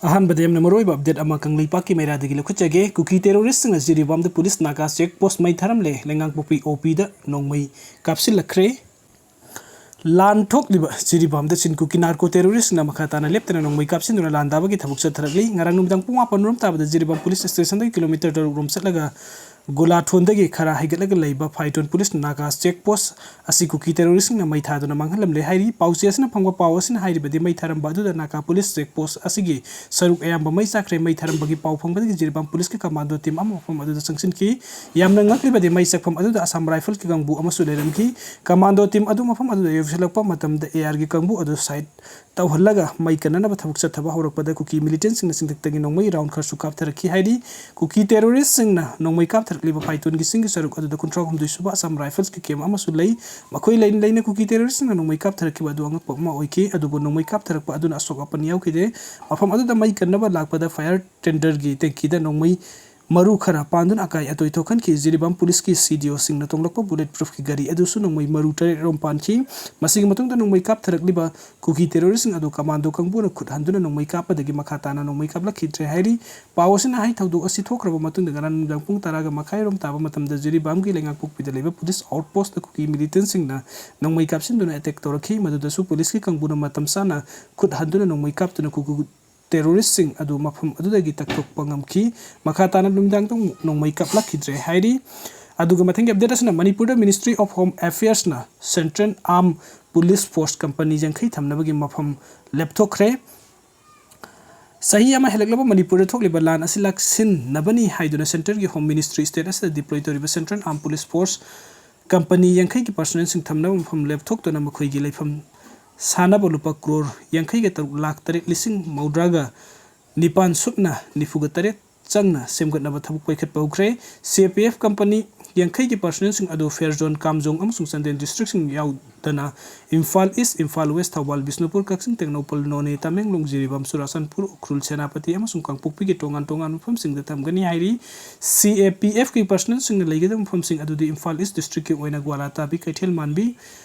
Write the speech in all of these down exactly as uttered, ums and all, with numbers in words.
ꯑꯍꯥꯟꯕꯗ ꯌꯥꯝꯅ ꯃꯔꯨꯑꯣꯏꯕ ꯑꯞꯗꯦꯠ ꯑꯃ ꯀꯪꯂꯩꯄꯥꯛꯀꯤ ꯃꯩꯔꯥꯗꯒꯤ ꯂꯧꯈꯠꯆꯒꯦ꯫ ꯀꯨꯀꯤ ꯇꯦꯔꯣꯔꯤꯁꯁꯤꯡꯅ ꯖꯤꯔꯤꯕꯥꯝꯗ ꯄꯨꯂꯤꯁ ꯅꯥꯀꯥ ꯆꯦꯛ ꯄꯣꯁ ꯃꯩ ꯊꯥꯔꯝꯂꯦ꯫ ꯂꯩꯉꯥꯛꯄꯣꯛꯄꯤ ꯑꯣ ꯄꯤꯗ ꯅꯣꯡꯃꯩ ꯀꯥꯞꯁꯤꯜꯂꯛꯈ꯭ꯔꯦ꯫ ꯂꯥꯟ ꯊꯣꯛꯂꯤꯕ ꯖꯤꯔꯤꯕꯥꯝꯗ ꯆꯤꯟ ꯀꯨꯀꯤ ꯅꯥꯔꯀꯣ ꯇꯦꯔꯣꯔꯤꯁꯁꯤꯡꯅ ꯃꯈꯥ ꯇꯥꯅ ꯂꯦꯞꯇꯅ ꯅꯣꯡꯃꯩ ꯀꯥꯞꯁꯤꯟꯗꯨꯅ ꯂꯥꯟꯗꯥꯕꯒꯤ ꯊꯕꯛ ꯆꯠꯊꯔꯛꯂꯤ꯫ ꯉꯔꯥꯡ ꯅꯨꯃꯤꯗꯥꯡ ꯄꯨꯡ ꯃꯥꯄꯟ ꯔꯣꯝ ꯇꯥꯕꯗ ꯖꯤꯔꯤꯕꯥꯝ ꯄꯨꯂꯤꯁ ꯁ꯭ꯇꯦꯁꯟꯗꯒꯤ ꯀꯤꯂꯣꯃꯤꯇꯔ ꯇꯔꯨꯛ ꯔꯣꯝ ꯆꯠꯂꯒ ꯒꯣꯂꯥꯊꯣꯟꯗꯒꯤ ꯈꯔ ꯍꯥꯏꯒꯠꯂꯒ ꯂꯩꯕ ꯐꯥꯏꯇꯣꯟ ꯄꯨꯂꯤꯁ ꯅꯥꯒꯥ ꯆꯦꯛ ꯄꯣꯁ ꯑꯁꯤ ꯀꯨꯀꯤ ꯇꯦꯔꯣꯔꯤꯁꯁꯤꯡꯅ ꯃꯩ ꯊꯥꯗꯨꯅ ꯃꯥꯡꯍꯜꯂꯝꯂꯦ ꯍꯥꯏꯔꯤ꯫ ꯄꯥꯎꯆꯦ ꯑꯁꯤꯅ ꯐꯪꯕ ꯄꯥꯎ ꯑꯁꯤꯅ ꯍꯥꯏꯔꯤꯕꯗꯤ ꯃꯩ ꯊꯥꯔꯝꯕ ꯑꯗꯨꯗ ꯅꯥꯒꯥ ꯄꯨꯂꯤꯁ ꯆꯦꯛ ꯄꯣꯁ ꯑꯁꯤꯒꯤ ꯁꯔꯨꯛ ꯑꯌꯥꯝꯕ ꯃꯩ ꯆꯥꯛꯈ꯭ꯔꯦ꯫ ꯃꯩ ꯊꯥꯔꯝꯕꯒꯤ ꯄꯥꯎ ꯐꯪꯕꯗꯒꯤ ꯖꯤꯔꯤꯕꯥꯝ ꯄꯨꯂꯤꯁꯀꯤ ꯀꯃꯥꯟꯗꯣ ꯇꯤꯝ ꯑꯃ ꯃꯐꯝ ꯑꯗꯨꯗ ꯆꯪꯁꯤꯟꯈꯤ꯫ ꯌꯥꯝꯅ ꯉꯛꯂꯤꯕꯗꯤ ꯃꯩ ꯆꯥꯛꯐꯝ ꯑꯗꯨꯗ ꯑꯁꯥꯝ ꯔꯥꯏꯐꯜꯒꯤ ꯀꯥꯡꯕꯨ ꯑꯃꯁꯨ ꯂꯩꯔꯝꯈꯤ꯫ ꯀꯃꯥꯟꯗꯣ ꯇꯤꯝ ꯑꯗꯨ ꯃꯐꯝ ꯑꯗꯨꯗ ꯌꯧꯁꯤꯜꯂꯛꯄ ꯃꯇꯝꯗ ꯑꯦ ꯑꯥꯔꯒꯤ ꯀꯥꯡꯕꯨ ꯑꯗꯨ ꯁꯥꯏꯠ ꯇꯧꯍꯜꯂꯒ ꯃꯩ ꯀꯟꯅꯅꯕ ꯊꯕꯛ ꯆꯠꯊꯕ ꯍꯧꯔꯛꯄꯗ ꯀꯨꯀꯤ ꯃꯤꯂꯤꯇꯦꯟꯁꯤꯡꯅ ꯆꯤꯡꯊꯛꯇꯒꯤ ꯅꯣꯡꯃꯩ ꯔꯥꯎꯟ ꯈꯔꯁꯨ ꯀꯥꯞꯊꯔꯛꯈꯤ ꯍꯥꯏꯔꯤ꯫ ꯀꯨꯀꯤ ꯇꯦꯔꯣꯔꯤꯁꯁꯤꯡꯅ ꯅꯣꯡꯃꯩ ꯀꯥꯞꯊꯔꯛꯂꯤꯕ ꯐꯥꯏꯇꯣꯟꯒꯤ ꯆꯤꯡꯒꯤ ꯁꯔꯨꯛ ꯑꯗꯨꯗ ꯀꯨꯟꯊ꯭ꯔꯥ ꯍꯨꯝꯗꯣꯏ ꯁꯨꯕ ꯑꯁꯥꯝ ꯔꯥꯏꯐꯜꯁꯀꯤ ꯀꯦꯝ ꯑꯃꯁꯨ ꯂꯩ꯫ ꯃꯈꯣꯏ ꯂꯩꯅ ꯂꯩꯅ ꯀꯨꯀꯤ ꯇꯦꯔꯣꯔꯤꯁꯁꯤꯡꯅ ꯅꯣꯡꯃꯩ ꯀꯥꯞꯊꯔꯛꯈꯤꯕ ꯑꯗꯨ ꯑꯉꯛꯄ ꯑꯃ ꯑꯣꯏꯈꯤ, ꯑꯗꯨꯕꯨ ꯅꯣꯡꯃꯩ ꯀꯥꯞꯊꯔꯛꯄ ꯑꯗꯨꯅ ꯑꯁꯣꯛ ꯑꯄꯟ ꯌꯥꯎꯈꯤꯗꯦ꯫ ꯃꯐꯝ ꯑꯗꯨꯗ ꯃꯩ ꯀꯟꯅꯕ ꯂꯥꯛꯄꯗ ꯐꯥꯌꯔ ꯇꯦꯟꯗꯔꯒꯤ ꯇꯦꯡꯀꯤꯗ ꯅꯣꯡꯃꯩ ꯃꯔꯨ ꯈꯔ ꯄꯥꯟꯗꯨꯅ ꯑꯀꯥꯏ ꯑꯇꯣꯏ ꯊꯣꯛꯍꯟꯈꯤ꯫ ꯖꯤꯔꯤꯕꯥꯝ ꯄꯨꯂꯤꯁꯀꯤ ꯁꯤ ꯗꯤ ꯑꯣꯁꯤꯡꯅ ꯇꯣꯡꯂꯛꯄ ꯕꯨꯂꯦꯠ ꯄ꯭ꯔꯨꯐꯀꯤ ꯒꯥꯔꯤ ꯑꯗꯨꯁꯨ ꯅꯣꯡꯃꯩ ꯃꯔꯨ ꯇꯔꯦꯠ ꯔꯣꯝ ꯄꯥꯟꯈꯤ꯫ ꯃꯁꯤꯒꯤ ꯃꯇꯨꯡꯗ ꯅꯣꯡꯃꯩ ꯀꯥꯞꯊꯔꯛꯂꯤꯕ ꯀꯨꯀꯤ ꯇꯦꯔꯣꯔꯤꯁꯁꯤꯡ ꯑꯗꯨ ꯀꯃꯥꯟꯗꯣ ꯀꯥꯡꯕꯨꯅ ꯈꯨꯠ ꯍꯟꯗꯨꯅ ꯅꯣꯡꯃꯩ ꯀꯥꯞꯄꯗꯒꯤ ꯃꯈꯥ ꯇꯥꯅ ꯅꯣꯡꯃꯩ ꯀꯥꯞꯂꯛꯈꯤꯗ꯭ꯔꯦ ꯍꯥꯏꯔꯤ꯫ ꯄꯥꯎ ꯑꯁꯤꯅ ꯍꯥꯏ, ꯊꯧꯗꯣꯛ ꯑꯁꯤ ꯊꯣꯛꯈ꯭ꯔꯕ ꯃꯇꯨꯡꯗ ꯉꯔꯥꯡ ꯅꯨꯃꯤꯗꯥꯡ ꯄꯨꯡ ꯇꯔꯥꯒ ꯃꯈꯥꯏ ꯔꯣꯝ ꯇꯥꯕ ꯃꯇꯝꯗ ꯖꯤꯔꯤꯕꯥꯝꯒꯤ ꯂꯩꯉꯥꯛꯄꯣꯛꯄꯤꯗ ꯂꯩꯕ ꯄꯨꯂꯤꯁ ꯑꯥꯎꯠ ꯄꯣꯁꯇ ꯀꯨꯀꯤ ꯃꯤꯂꯤꯇꯦꯟꯁꯤꯡꯅ ꯅꯣꯡꯃꯩ ꯀꯥꯞꯁꯤꯟꯗꯨꯅ ꯑꯦꯇꯦꯛ ꯇꯧꯔꯛꯈꯤ꯫ ꯃꯗꯨꯗꯁꯨ ꯄꯨꯂꯤꯁꯀꯤ ꯀꯥꯡꯕꯨꯅ ꯃꯇꯝ ꯆꯥꯅ ꯈꯨꯠ ꯍꯟꯗꯨꯅ ꯅꯣꯡꯃꯩ ꯀꯥꯞꯇꯨꯅ ꯀꯨꯀꯤ ꯇꯦꯔꯣꯔꯤꯁꯁꯤꯡ ꯑꯗꯨ ꯃꯐꯝ ꯑꯗꯨꯗꯒꯤ ꯇꯛꯊꯣꯛꯄ ꯉꯝꯈꯤ꯫ ꯃꯈꯥ ꯇꯥꯅ ꯅꯨꯃꯤꯗꯥꯡꯗ ꯑꯃꯨꯛ ꯅꯣꯡꯃꯩ ꯀꯥꯞꯂꯛꯈꯤꯗ꯭ꯔꯦ ꯍꯥꯏꯔꯤ꯫ ꯑꯗꯨꯒ ꯃꯊꯪꯒꯤ ꯑꯞꯗꯦꯠ ꯑꯁꯤꯅ ꯃꯅꯤꯄꯨꯔꯗ Ministry of Home Affairsꯅ Central Armed Police Force company ꯌꯥꯡꯈꯩ ꯊꯝꯅꯕꯒꯤ ꯃꯐꯝ ꯂꯦꯞꯊꯣꯛꯈ꯭ꯔꯦ꯫ ꯆꯍꯤ ꯑꯃ ꯍꯦꯜꯂꯛꯂꯕ ꯃꯅꯤꯄꯨꯔꯗ ꯊꯣꯛꯂꯤꯕ ꯂꯥꯟ ꯑꯁꯤ ꯂꯥꯛꯁꯤꯟꯅꯕꯅꯤ ꯍꯥꯏꯗꯨꯅ ꯁꯦꯟꯇꯔꯒꯤ ꯍꯣꯝ ꯃꯤꯅꯤꯁꯇ꯭ꯔꯤ ꯁ꯭ꯇꯦꯠ ꯑꯁꯤꯗ ꯗꯤꯄ꯭ꯂꯣꯏ ꯇꯧꯔꯤꯕ Central Armed Police Force company ꯌꯥꯡꯈꯩꯒꯤ ꯄꯔꯁꯣꯅꯦꯜꯁꯤꯡ ꯊꯝꯅꯕ ꯃꯐꯝ ꯂꯦꯞꯊꯣꯛꯇꯨꯅ ꯃꯈꯣꯏꯒꯤ ꯂꯩꯐꯝ ꯁꯥꯅꯕ ꯂꯨꯄꯥ ꯀ꯭ꯔꯣꯔ ꯌꯥꯡꯈꯩꯒ ꯇꯔꯨꯛ ꯂꯥꯈ ꯇꯔꯦꯠ ꯂꯤꯁꯤꯡ ꯃꯧꯗ꯭ꯔꯥꯒ ꯅꯤꯄꯥꯟ ꯁꯨꯞꯅ ꯅꯤꯐꯨꯒ ꯇꯔꯦꯠ ꯆꯪꯅ ꯁꯦꯝꯒꯠꯅꯕ ꯊꯕꯛ ꯄꯥꯏꯈꯠꯄ ꯍꯧꯈ꯭ꯔꯦ꯫ ꯁꯤ ꯑꯦ ꯄꯤ ꯑꯦꯐ ꯀꯝꯄꯅꯤ ꯌꯥꯡꯈꯩꯒꯤ ꯄꯔꯁꯣꯅꯦꯜꯁꯤꯡ ꯑꯗꯨ ꯐꯦꯔꯖꯣꯟ, ꯀꯥꯝꯖꯣꯡ ꯑꯃꯁꯨꯡ ꯆꯥꯟꯗꯦꯜ ꯗꯤꯁꯇ꯭ꯔꯤꯛꯁꯤꯡ ꯌꯥꯎꯗꯅ ꯏꯝꯐꯥꯜ ꯏꯁ, ꯏꯝꯐꯥꯜ ꯋꯦꯁ, ꯊꯧꯕꯥꯜ, ꯕꯤꯁꯅꯨꯄꯨꯔ, ꯀꯛꯆꯤꯡ, ꯇꯦꯡꯅꯧꯄꯜ, ꯅꯣꯅꯦ, ꯇꯃꯦꯡꯂꯣꯡ, ꯖꯤꯔꯤꯕꯥꯝ, ꯆꯨꯔꯥꯆꯥꯟꯄꯨꯔ, ꯎꯈ꯭ꯔꯨꯜ, ꯁꯦꯅꯥꯄꯇꯤ ꯑꯃꯁꯨꯡ ꯀꯥꯡꯄꯣꯛꯄꯤꯒꯤ ꯇꯣꯉꯥꯟ ꯇꯣꯉꯥꯟꯕ ꯃꯐꯝꯁꯤꯡꯗ ꯊꯝꯒꯅꯤ ꯍꯥꯏꯔꯤ꯫ ꯁꯤ ꯑꯦ ꯄꯤ ꯑꯦꯐꯀꯤ ꯄꯔꯁꯣꯅꯦꯜꯁꯤꯡꯅ ꯂꯩꯒꯗꯕ ꯃꯐꯝꯁꯤꯡ ꯑꯗꯨꯗꯤ ꯏꯝꯐꯥꯜ ꯏꯁ ꯗꯤꯁꯇ꯭ꯔꯤꯛꯀꯤ ꯑꯣꯏꯅ ꯒ꯭ꯋꯥꯂꯥꯇꯥꯕꯤ, ꯀꯩꯊꯦꯜ ꯃꯥꯟꯕꯤ,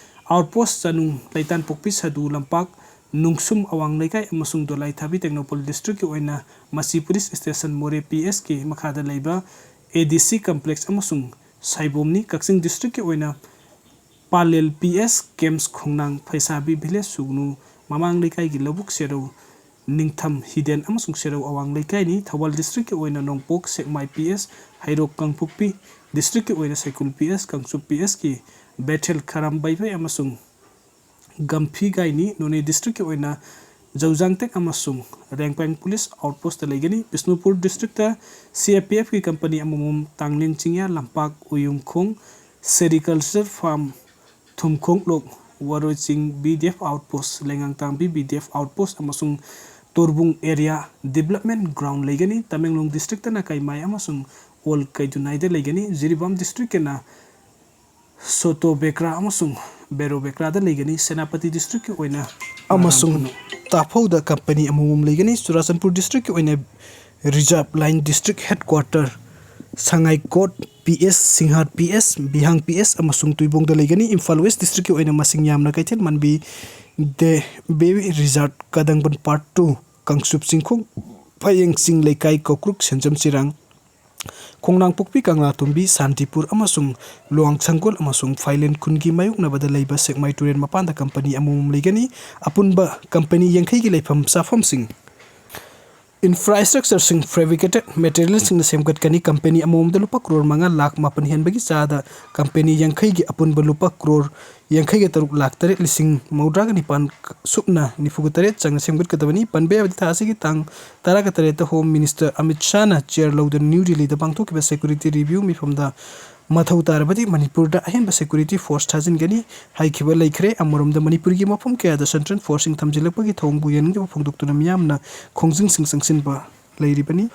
ꯑꯥꯎꯠ ꯄꯣꯁ ꯆꯅꯨꯡ, ꯂꯩꯇꯥꯟꯄꯣꯛꯄꯤ, ꯁꯥꯗꯨ ꯂꯝꯄꯥꯛ, ꯅꯨꯡꯁꯨꯝ ꯑꯋꯥꯡ ꯂꯩꯀꯥꯏ ꯑꯃꯁꯨꯡ ꯗꯣꯂꯥꯏꯊꯥꯕꯤ ꯇꯦꯡꯅꯧꯄꯜ ꯗꯤꯁꯇ꯭ꯔꯤꯛꯀꯤ ꯑꯣꯏꯅ ꯃꯁꯤ ꯄꯨꯂꯤꯁ ꯁ꯭ꯇꯦꯁꯟ ꯃꯣꯔꯦ ꯄꯤ ꯑꯦꯁꯀꯤ ꯃꯈꯥꯗ ꯂꯩꯕ ꯑꯦ ꯗꯤ ꯁꯤ ꯀꯝꯄ꯭ꯂꯦꯛꯁ ꯑꯃꯁꯨꯡ ꯁꯥꯏꯕꯣꯝꯅꯤ꯫ ꯀꯛꯆꯤꯡ ꯗꯤꯁꯇ꯭ꯔꯤꯛꯀꯤ ꯑꯣꯏꯅ ꯄꯥꯂꯦꯜ ꯄꯤ ꯑꯦꯁ ꯀꯦꯝꯁ ꯈꯣꯡꯅꯥꯡ ꯐꯩꯁꯥꯕꯤ ꯚꯤꯂꯦꯖ ꯁꯨꯒꯅꯨ ꯃꯃꯥꯡ ꯂꯩꯀꯥꯏꯒꯤ ꯂꯧꯕꯨꯛ ꯁꯦꯔꯧ ꯅꯤꯡꯊꯝ ꯍꯤꯗꯦꯟ ꯑꯃꯁꯨꯡ ꯁꯦꯔꯧ ꯑꯋꯥꯡ ꯂꯩꯀꯥꯏꯅꯤ꯫ ꯊꯧꯕꯥꯜ ꯗꯤꯁꯇ꯭ꯔꯤꯛꯀꯤ ꯑꯣꯏꯅ ꯅꯣꯡꯄꯣꯛ ꯁꯦꯛꯃꯥꯏ ꯄꯤ ꯑꯦꯁ, ꯍꯩꯔꯣꯛ ꯀꯥꯡꯄꯣꯛꯄꯤ ꯗꯤꯁꯇ꯭ꯔꯤꯛꯀꯤ ꯑꯣꯏꯅ ꯁꯩꯀꯨꯜ ꯄꯤ ꯑꯦꯁ, ꯀꯥꯡꯆꯨꯞ ꯄꯤ ꯑꯦꯁꯀꯤ ꯕꯦꯊꯦꯜ ꯈꯔꯝꯕꯩꯕꯩ ꯑꯃꯁꯨꯡ ꯒꯝꯐꯤꯒꯥꯏꯅꯤ꯫ ꯅꯣꯅꯦ ꯗꯤꯁꯇ꯭ꯔꯤꯛꯀꯤ ꯑꯣꯏꯅ ꯖꯧꯖꯥꯡꯇꯦꯛ ꯑꯃꯁꯨꯡ ꯔꯦꯡꯄꯥꯏꯡ ꯄꯨꯂꯤꯁ ꯑꯥꯎꯠꯄꯣꯁꯇ ꯂꯩꯒꯅꯤ꯫ ꯕꯤꯁꯅꯨꯄꯨꯔ ꯗꯤꯁꯇ꯭ꯔꯤꯛꯇ ꯁꯤ ꯑꯦ ꯄꯤ ꯑꯦꯐꯀꯤ ꯀꯝꯄꯅꯤ ꯑꯃꯃꯝ Tanglen Chingya, Lampak, Uyumkhong, sericulture farm, Thumkhonglok, Waroiching B D F outpost, Leingangtangbi B D F outpost ꯑꯃꯁꯨꯡ ꯇꯣꯔꯕꯨꯡ ꯑꯦꯔꯤꯌꯥ ꯗꯤꯕꯂꯞꯃꯦꯟ ꯒ꯭ꯔꯥꯎꯟ ꯂꯩꯒꯅꯤ꯫ ꯇꯃꯦꯡꯂꯣꯡ ꯗꯤꯁꯇ꯭ꯔꯤꯛꯇꯅ ꯀꯩꯃꯥꯏ ꯑꯃꯁꯨꯡ ꯑꯣꯜ ꯀꯩꯗꯨꯅꯥꯏꯗ ꯂꯩꯒꯅꯤ꯫ ꯖꯤꯔꯤꯕꯥꯝ ꯗꯤꯁꯇ꯭ꯔꯤꯛꯀꯤꯅ ꯁꯣꯇꯣ ꯕꯦꯀ꯭ꯔꯥ ꯑꯃꯁꯨꯡ ꯕꯦꯔꯣ ꯕꯦꯀ꯭ꯔꯥꯗ ꯂꯩꯒꯅꯤ꯫ ꯁꯦꯅꯥꯄꯇꯤ ꯗꯤꯁꯇ꯭ꯔꯤꯛꯀꯤ ꯑꯣꯏꯅ ꯑꯃꯁꯨꯡ ꯃꯔꯥꯡ ꯀꯅꯨ꯫ ꯇꯥꯐꯧꯗ ꯀꯝꯄꯅꯤ ꯑꯃꯃꯝ ꯂꯩꯒꯅꯤ꯫ ꯆꯨꯔꯥꯆꯥꯟꯄꯨꯔ ꯗꯤꯁꯇ꯭ꯔꯤꯛꯀꯤ ꯑꯣꯏꯅ reserve line district headquarter, Sangaikot P S, Singhar P S, Behiang P S ꯑꯃꯁꯨꯡ ꯇꯨꯏꯕꯣꯡꯗ ꯂꯩꯒꯅꯤ꯫ ꯏꯝꯐꯥꯜ ꯋꯦꯁ ꯗꯤꯁꯇ꯭ꯔꯤꯛꯀꯤ ꯑꯣꯏꯅ ꯃꯁꯤꯡ ꯌꯥꯝꯅ ꯀꯩꯊꯦꯜ ꯃꯥꯟꯕꯤ ꯗꯦ ꯕꯦꯕꯤ ꯔꯤꯖꯥꯔꯠ, ꯀꯗꯪꯕꯟ ꯄꯥꯔꯠ ꯇꯨ, ꯀꯥꯡꯆꯨꯞ ꯆꯤꯡꯈꯣꯡ, ꯐꯌꯦꯡ ꯆꯤꯡ ꯂꯩꯀꯥꯏ, ꯀꯧꯀ꯭ꯔꯨꯛ, ꯁꯦꯟꯖꯝ ꯆꯤꯔꯥꯡ, ꯈꯣꯡꯅꯥꯡꯄꯣꯛꯄꯤ, ꯀꯪꯂꯥꯇꯣꯝꯕꯤ, ꯁꯥꯟꯇꯤꯄꯨꯔ ꯑꯃꯁꯨꯡ ꯂꯨꯋꯥꯡꯁꯪꯒꯣꯜ ꯑꯃꯁꯨꯡ ꯐꯥꯏꯂꯦꯟ ꯈꯨꯟꯒꯤ ꯃꯥꯌꯣꯛꯅꯕꯗ ꯂꯩꯕ ꯁꯦꯛꯃꯥꯏ ꯇꯨꯔꯦꯜ ꯃꯄꯥꯟꯗ ꯀꯝꯄꯅꯤ ꯑꯃꯃꯝ ꯂꯩꯒꯅꯤ꯫ ꯑꯄꯨꯟꯕ ꯀꯝꯄꯅꯤ ꯌꯥꯡꯈꯩꯒꯤ ꯂꯩꯐꯝ ꯆꯥꯐꯝꯁꯤꯡ, ꯏꯟꯐ꯭ꯔꯥꯁ꯭ꯇ꯭ꯔꯛꯆꯔꯁꯤꯡ, ꯐꯦꯕ꯭ꯔꯤꯀꯦꯇꯦꯗ ꯃꯦꯇꯔꯤꯌꯦꯜꯁꯤꯡꯅ ꯁꯦꯝꯒꯠꯀꯅꯤ꯫ ꯀꯝꯄꯦꯅꯤ ꯑꯃꯃꯝꯗ ꯂꯨꯄꯥ ꯀ꯭ꯔꯣꯔ ꯃꯉꯥ ꯂꯥꯈ ꯃꯥꯄꯟ ꯍꯦꯟꯕꯒꯤ ꯆꯥꯗ ꯀꯝꯄꯦꯅꯤ ꯌꯥꯡꯈꯩꯒꯤ ꯑꯄꯨꯟꯕ ꯂꯨꯄꯥ ꯀ꯭ꯔꯣꯔ ꯌꯥꯡꯈꯩꯒ ꯇꯔꯨꯛ ꯂꯥꯈ ꯇꯔꯦꯠ ꯂꯤꯁꯤꯡ ꯃꯧꯗ꯭ꯔꯥꯒ ꯅꯤꯄꯥꯟ ꯁꯨꯞꯅ ꯅꯤꯐꯨꯒ ꯇꯔꯦꯠ ꯆꯪꯅ ꯁꯦꯝꯒꯠꯀꯗꯕꯅꯤ꯫ ꯄꯟꯕ ꯌꯥꯕꯗꯤ ꯊꯥ ꯑꯁꯤꯒꯤ ꯇꯥꯡ ꯇꯔꯥꯒ ꯇꯔꯦꯠꯇ ꯍꯣꯝ ꯃꯤꯅꯤꯁꯇꯔ ꯑꯃꯤꯠ ꯁꯥꯍꯅ ꯆꯤꯌꯔ ꯂꯧꯗꯨꯅ ꯅ꯭ꯌꯨ ꯗꯤꯜꯂꯤꯗ ꯄꯥꯡꯊꯣꯛꯈꯤꯕ ꯁꯦꯀ꯭ꯌꯨꯔꯤꯇꯤ ꯔꯤꯚ꯭ꯌꯨ ꯃꯤꯐꯝꯗ ꯃꯊꯧ ꯇꯥꯔꯕꯗꯤ ꯃꯅꯤꯄꯨꯔꯗ ꯑꯍꯦꯟꯕ ꯁꯦꯀ꯭ꯌꯨꯔꯤꯇꯤ ꯐꯣꯔꯁ ꯊꯥꯖꯤꯟꯒꯅꯤ ꯍꯥꯏꯈꯤꯕ ꯂꯩꯈ꯭ꯔꯦ꯫ ꯑꯃꯔꯣꯝꯗ ꯃꯅꯤꯄꯨꯔꯒꯤ ꯃꯐꯝ ꯀꯌꯥꯗ ꯁꯦꯟꯇ꯭ꯔꯦꯜ ꯐꯣꯔꯁꯁꯤꯡ ꯊꯝꯖꯤꯜꯂꯛꯄꯒꯤ ꯊꯧꯑꯣꯡꯕꯨ ꯌꯥꯅꯤꯡꯗꯕ ꯐꯣꯡꯗꯣꯛꯇꯨꯅ ꯃꯤꯌꯥꯝꯅ ꯈꯣꯡꯖꯪꯁꯤꯡ ꯆꯪꯁꯤꯟꯕ ꯂꯩꯔꯤꯕꯅꯤ꯫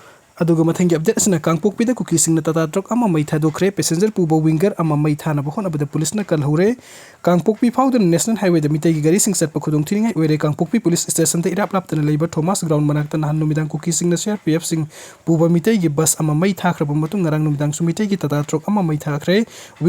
ꯑꯗꯨꯒ ꯃꯊꯪꯒꯤ ꯑꯞꯗꯦꯠ ꯑꯁꯤꯅ ꯀꯥꯡꯄꯣꯛꯄꯤꯗ ꯀꯨꯀꯤꯁꯤꯡꯅ ꯇꯥꯇꯥ ꯇ꯭ꯔꯛ ꯑꯃ ꯃꯩ ꯊꯥꯗꯣꯛꯈ꯭ꯔꯦ꯫ ꯄꯦꯁꯦꯟꯖꯔ ꯄꯨꯕ ꯋꯤꯡꯒꯔ ꯑꯃ ꯃꯩ ꯊꯥꯅꯕ ꯍꯣꯠꯅꯕꯗ ꯄꯨꯂꯤꯁꯅ ꯀꯜꯍꯧꯔꯦ꯫ ꯀꯥꯡꯄꯣꯛꯄꯤ ꯐꯥꯎꯗꯨꯅ ꯅꯦꯁꯅꯦꯜ ꯍꯥꯏꯋꯦꯗ ꯃꯤꯇꯩꯒꯤ ꯒꯥꯔꯤꯁꯤꯡ ꯆꯠꯄ ꯈꯨꯗꯣꯡꯊꯤꯅꯤꯡꯉꯥꯏ ꯑꯣꯏꯔꯦ꯫ ꯀꯥꯡꯄꯣꯛꯄꯤ ꯄꯨꯂꯤꯁ ꯁ꯭ꯇꯦꯁꯟꯗ ꯏꯔꯥꯞ ꯂꯥꯞꯇꯅ ꯂꯩꯕ ꯊꯣꯃꯥꯁ ꯒ꯭ꯔꯥꯎꯟ ꯃꯅꯥꯛꯇ ꯅꯍꯥꯟ ꯅꯨꯃꯤꯗꯥꯡ ꯀꯨꯀꯤꯁꯤꯡꯅ ꯁꯤ ꯑꯥꯔ ꯄꯤ ꯑꯦꯐꯁꯤꯡ ꯄꯨꯕ ꯃꯤꯇꯩꯒꯤ ꯕꯁ ꯑꯃ ꯃꯩ ꯊꯥꯈ꯭ꯔꯕ ꯃꯇꯨꯡ ꯉꯔꯥꯡ ꯅꯨꯃꯤꯗꯥꯡꯁꯨ ꯃꯤꯇꯩꯒꯤ ꯇꯥꯇꯥ ꯇ꯭ꯔꯛ ꯑꯃ ꯃꯩ ꯊꯥꯈ꯭ꯔꯦ꯫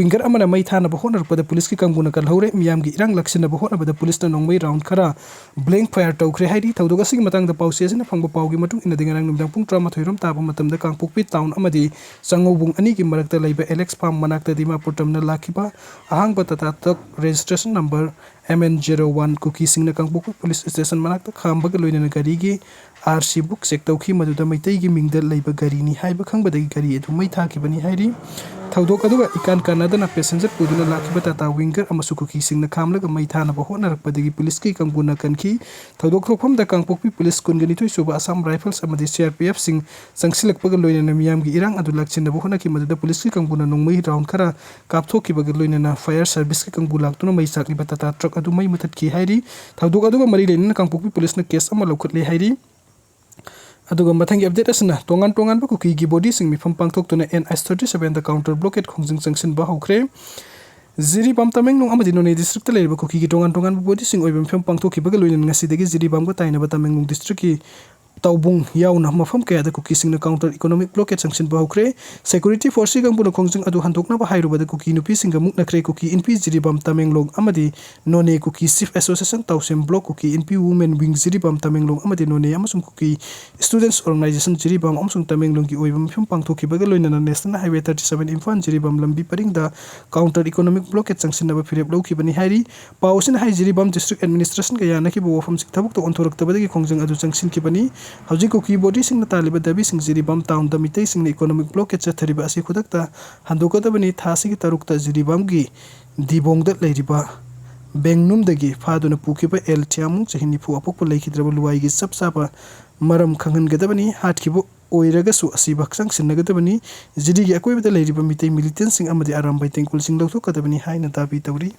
ꯋꯤꯡꯒꯔ ꯑꯃꯅ ꯃꯩ ꯊꯥꯅꯕ ꯍꯣꯠꯅꯔꯛꯄꯗ ꯄꯨꯂꯤꯁꯀꯤ ꯀꯥꯡꯕꯨꯅ ꯀꯜꯍꯧꯔꯦ꯫ ꯃꯤꯌꯥꯝꯒꯤ ꯏꯔꯥꯡ ꯂꯥꯛꯁꯤꯟꯅꯕ ꯍꯣꯠꯅꯕꯗ ꯄꯨꯂꯤꯁꯅ ꯅꯣꯡꯃꯩ ꯔꯥꯎꯟ ꯈꯔ ꯕ꯭ꯂꯦꯡ ꯐꯥꯌꯔ ꯇꯧꯈ꯭ꯔꯦ ꯍꯥꯏꯔꯤ꯫ ꯊꯧꯗꯣꯛ ꯑꯁꯤꯒꯤ ꯃꯇꯥꯡꯗ ꯄꯥꯎꯆꯦ ꯑꯁꯤꯅ ꯐꯪꯕ ꯄꯥꯎꯒꯤ ꯃꯇꯨꯡ ꯏꯟꯅꯗꯤ ꯉꯔꯥꯡ ꯅꯨꯃꯤꯗꯥꯡ ꯄꯨꯡ ꯇꯔꯥꯃꯥꯊꯣꯏ ꯔꯣꯝ ꯇꯥꯕ ꯃꯇꯝꯗ ꯀꯥꯡꯄꯣꯛꯄꯤ ꯇꯥꯎꯟ ꯑꯃꯗꯤ ꯆꯥꯉꯧꯕꯨꯡ ꯑꯅꯤꯒꯤ ꯃꯔꯛꯇ ꯂꯩꯕ ꯑꯦꯂꯦꯛꯁ ꯐꯥꯝ ꯃꯅꯥꯛꯇ ꯗꯤꯃꯥꯄꯨꯔ ꯇꯝꯅ ꯂꯥꯛꯈꯤꯕ ꯑꯍꯥꯡꯕ Tata truck registration number M N zero one ꯀꯨꯀꯤꯁꯤꯡꯅ ꯀꯥꯡꯄꯣꯛꯄꯤ ꯄꯨꯂꯤꯁ ꯁ꯭ꯇꯦꯁꯟ ꯃꯅꯥꯛꯇ ꯈꯥꯝꯕꯒ ꯂꯣꯏꯅꯅ ꯒꯥꯔꯤꯒꯤ ꯑꯥꯔ ꯁꯤ ꯕꯨꯛ ꯆꯦꯛ ꯇꯧꯈꯤ꯫ ꯃꯗꯨꯗ ꯃꯩꯇꯩꯒꯤ ꯃꯤꯡꯗ ꯂꯩꯕ ꯒꯥꯔꯤꯅꯤ ꯍꯥꯏꯕ ꯈꯪꯕꯗꯒꯤ ꯒꯥꯔꯤ ꯑꯗꯨ ꯃꯩ ꯊꯥꯈꯤꯕꯅꯤ ꯍꯥꯏꯔꯤ꯫ ꯊꯧꯗꯣꯛ ꯑꯗꯨꯒ ꯏꯀꯥꯟ ꯀꯥꯟꯅꯗꯅ ꯄꯦꯁꯦꯟꯖꯔ ꯄꯨꯗꯨꯅ ꯂꯥꯛꯈꯤꯕ ꯇꯥꯇꯥ ꯋꯤꯡꯒꯔ ꯑꯃꯁꯨ ꯀꯨꯀꯤꯁꯤꯡꯅ ꯈꯥꯝꯂꯒ ꯃꯩ ꯊꯥꯅꯕ ꯍꯣꯠꯅꯔꯛꯄꯗꯒꯤ ꯄꯨꯂꯤꯁꯀꯤ ꯀꯥꯡꯕꯨꯅ ꯀꯟꯈꯤ꯫ ꯊꯧꯗꯣꯛ ꯊꯣꯛꯐꯝꯗ ꯀꯥꯡꯄꯣꯛꯄꯤ ꯄꯨꯂꯤꯁ ꯀꯨꯟꯒ ꯅꯤꯊꯣꯏ ꯁꯨꯕ ꯑꯁꯥꯝ ꯔꯥꯏꯐꯜꯁ ꯑꯃꯗꯤ ꯁꯤ ꯑꯥꯔ ꯄꯤ ꯑꯦꯐꯁꯤꯡ ꯆꯪꯁꯤꯜꯂꯛꯄꯒ ꯂꯣꯏꯅꯅ ꯃꯤꯌꯥꯝꯒꯤ ꯏꯔꯥꯡ ꯑꯗꯨ ꯂꯥꯛꯁꯤꯟꯅꯕ ꯍꯣꯠꯅꯈꯤ꯫ ꯃꯗꯨꯗ ꯄꯨꯂꯤꯁꯀꯤ ꯀꯥꯡꯕꯨꯅ ꯅꯣꯡꯃꯩ ꯔꯥꯎꯟ ꯈꯔ ꯀꯥꯞꯊꯣꯛꯈꯤꯕꯒ ꯂꯣꯏꯅꯅ ꯐꯥꯌꯔ ꯁꯥꯔꯚꯤꯁꯀꯤ ꯀꯥꯡꯕꯨ ꯂꯥꯛꯇꯨꯅ ꯃꯩ ꯆꯥꯛꯂꯤꯕ ꯇꯥꯇꯥ ꯇ꯭ꯔꯛ ꯑꯗꯨ ꯃꯩ ꯃꯨꯊꯠꯈꯤ ꯍꯥꯏꯔꯤ꯫ ꯊꯧꯗꯣꯛ ꯑꯗꯨꯒ ꯃꯔꯤ ꯂꯩꯅꯅ ꯀꯥꯡꯄꯣꯛꯄꯤ ꯄꯨꯂꯤꯁꯅ ꯀꯦꯁ ꯑꯃ ꯂꯧꯈꯠꯂꯦ ꯍꯥꯏꯔꯤ꯫ ꯑꯗꯨꯒ ꯃꯊꯪꯒꯤ ꯑꯞꯗꯦꯠ ꯑꯁꯤꯅ ꯇꯣꯉꯥꯟ ꯇꯣꯉꯥꯟꯕ ꯀꯨꯀꯤꯒꯤ ꯕꯣꯗꯤꯁꯤꯡ ꯃꯤꯐꯝ ꯄꯥꯡꯊꯣꯛꯇꯨꯅ ꯑꯦꯟ ꯑꯩꯆ ꯊꯥꯔꯇꯤ ꯁꯚꯦꯟꯗ ꯀꯥꯎꯟꯇꯔ ꯕ꯭ꯂꯣꯀꯦꯠ ꯈꯣꯡꯖꯪ ꯆꯪꯁꯤꯟꯕ ꯍꯧꯈ꯭ꯔꯦ꯫ ꯖꯤꯔꯤꯕꯥꯝ, ꯇꯃꯦꯡꯂꯣꯡ ꯑꯃꯗꯤ ꯅꯣꯅꯦ ꯗꯤꯁꯇ꯭ꯔꯤꯛꯇ ꯂꯩꯔꯤꯕ ꯀꯨꯀꯤꯒꯤ ꯇꯣꯉꯥꯟ ꯇꯣꯉꯥꯟꯕ ꯕꯣꯗꯤꯁꯤꯡ ꯑꯣꯏꯕ ꯃꯤꯐꯝ ꯄꯥꯡꯊꯣꯛꯈꯤꯕꯒ ꯂꯣꯏꯅꯅ ꯉꯁꯤꯗꯒꯤ ꯖꯤꯔꯤꯕꯥꯝꯒ ꯇꯥꯏꯅꯕ ꯇꯃꯦꯡꯂꯣꯡ ꯗꯤꯁꯇ꯭ꯔꯤꯛꯀꯤ ꯇꯥꯎꯕꯨꯡ ꯌꯥꯎꯅ ꯃꯐꯝ ꯀꯌꯥꯗ ꯀꯨꯀꯤꯁꯤꯡꯅ ꯀꯥꯎꯟꯇꯔ ꯏꯀꯣꯅꯣꯃꯤꯛ ꯕ꯭ꯂꯣꯀꯦꯠ ꯆꯪꯁꯤꯟꯕ ꯍꯧꯈ꯭ꯔꯦ꯫ ꯁꯦꯀ꯭ꯌꯨꯔꯤꯇꯤ ꯐꯣꯔꯁꯀꯤ ꯀꯥꯡꯕꯨꯅ ꯈꯣꯡꯖꯪ ꯑꯗꯨ ꯍꯟꯗꯣꯛꯅꯕ ꯍꯥꯏꯔꯨꯕꯗ ꯀꯨꯀꯤ ꯅꯨꯄꯤꯁꯤꯡꯒ ꯃꯨꯛꯅꯈ꯭ꯔꯦ꯫ ꯀꯨꯀꯤ ꯏꯟꯄꯤ ꯖꯤꯔꯤꯕꯥꯝ ꯇꯃꯦꯡꯂꯣꯡ ꯑꯃꯗꯤ ꯅꯣꯅꯦ ꯀꯨꯀꯤ ꯆꯤꯐ ꯑꯦꯁꯣꯁꯤꯌꯦꯁꯟ ꯇꯥꯎꯁꯦꯝ ꯕ꯭ꯂꯣꯛ, ꯀꯨꯀꯤ ꯏꯟꯄꯤ ꯋꯨꯃꯦꯟ ꯋꯤꯡ ꯖꯤꯔꯤꯕꯥꯝ ꯇꯃꯦꯡꯂꯣꯡ ꯑꯃꯗꯤ ꯅꯣꯅꯦ ꯑꯃꯁꯨꯡ ꯀꯨꯀꯤ ꯁ꯭ꯇꯨꯗꯦꯟꯠꯁ ꯑꯣꯔꯒꯅꯥꯏꯖꯦꯁꯟ ꯖꯤꯔꯤꯕꯥꯝ ꯑꯃꯁꯨꯡ ꯇꯃꯦꯡꯂꯣꯡꯒꯤ ꯑꯣꯏꯕ ꯃꯤꯐꯝ ꯄꯥꯡꯊꯣꯛꯈꯤꯕꯒ ꯂꯣꯏꯅꯅ national highway thirty seven Imphal Jiribam ꯂꯝꯕꯤ ꯄꯔꯤꯡꯗ ꯀꯥꯎꯟꯇꯔ ꯏꯀꯣꯅꯣꯃꯤꯛ ꯕ꯭ꯂꯣꯀꯦꯠ ꯆꯪꯁꯤꯟꯅꯕ ꯐꯤꯔꯦꯞ ꯂꯧꯈꯤꯕꯅꯤ ꯍꯥꯏꯔꯤ꯫ ꯄꯥꯎ ꯑꯁꯤꯅ ꯍꯥꯏ ꯖꯤꯔꯤꯕꯥꯝ ꯗꯤꯁꯇ꯭ꯔꯤꯛ ꯑꯦꯗꯃꯤꯅꯤꯁꯇ꯭ꯔꯦꯁꯟꯒ ꯌꯥꯅꯈꯤꯕ ꯋꯥꯐꯝꯁꯤꯡ ꯊꯕꯛꯇ ꯑꯣꯟꯊꯣꯔꯛꯇꯕꯗꯒꯤ ꯈꯣꯡꯖꯪ ꯑꯗꯨ ꯆꯪꯁꯤꯟꯈꯤꯕꯅꯤ꯫ ꯍꯧꯖꯤꯛ ꯀꯨꯀꯤ ꯕꯣꯗꯤꯁꯤꯡꯅ ꯇꯥꯜꯂꯤꯕ ꯗꯥꯕꯤꯁꯤꯡ ꯖꯤꯔꯤꯕꯥꯝ ꯇꯥꯎꯟꯗ ꯃꯤꯇꯩꯁꯤꯡꯅ ꯏꯀꯣꯅꯣꯃꯤꯛ ꯕ꯭ꯂꯣꯀꯦꯠ ꯆꯠꯊꯔꯤꯕ ꯑꯁꯤ ꯈꯨꯗꯛꯇ ꯍꯟꯗꯣꯛꯀꯗꯕꯅꯤ꯫ ꯊꯥ ꯑꯁꯤꯒꯤ ꯇꯔꯨꯛꯇ ꯖꯤꯔꯤꯕꯥꯝꯒꯤ ꯗꯤꯕꯣꯡꯗ ꯂꯩꯔꯤꯕ ꯕꯦꯡꯅꯨꯝꯗꯒꯤ ꯐꯥꯗꯨꯅ ꯄꯨꯈꯤꯕ ꯑꯦꯜ ꯊꯤꯌꯥꯃꯨꯡ ꯆꯍꯤ ꯅꯤꯐꯨ ꯑꯄꯣꯛꯄ ꯂꯩꯈꯤꯗ꯭ꯔꯕ ꯂꯨꯋꯥꯏꯒꯤ ꯆꯞ ꯆꯥꯕ ꯃꯔꯝ ꯈꯪꯍꯟꯒꯗꯕꯅꯤ꯫ ꯍꯥꯠꯈꯤꯕ ꯑꯣꯏꯔꯒꯁꯨ ꯑꯁꯤꯕ ꯍꯛꯆꯥꯡ ꯁꯤꯟꯅꯒꯗꯕꯅꯤ꯫ ꯖꯤꯔꯤꯒꯤ ꯑꯀꯣꯏꯕꯗ ꯂꯩꯔꯤꯕ ꯃꯤꯇꯩ ꯃꯤꯂꯤꯇꯦꯟꯁꯤꯡ ꯑꯃꯗꯤ ꯑꯔꯥꯝꯕꯥꯏ ꯇꯦꯡꯀꯨꯜꯁꯤꯡ ꯂꯧꯊꯣꯛꯀꯗꯕꯅꯤ ꯍꯥꯏꯅ ꯗꯥꯕꯤ ꯇꯧꯔꯤ꯫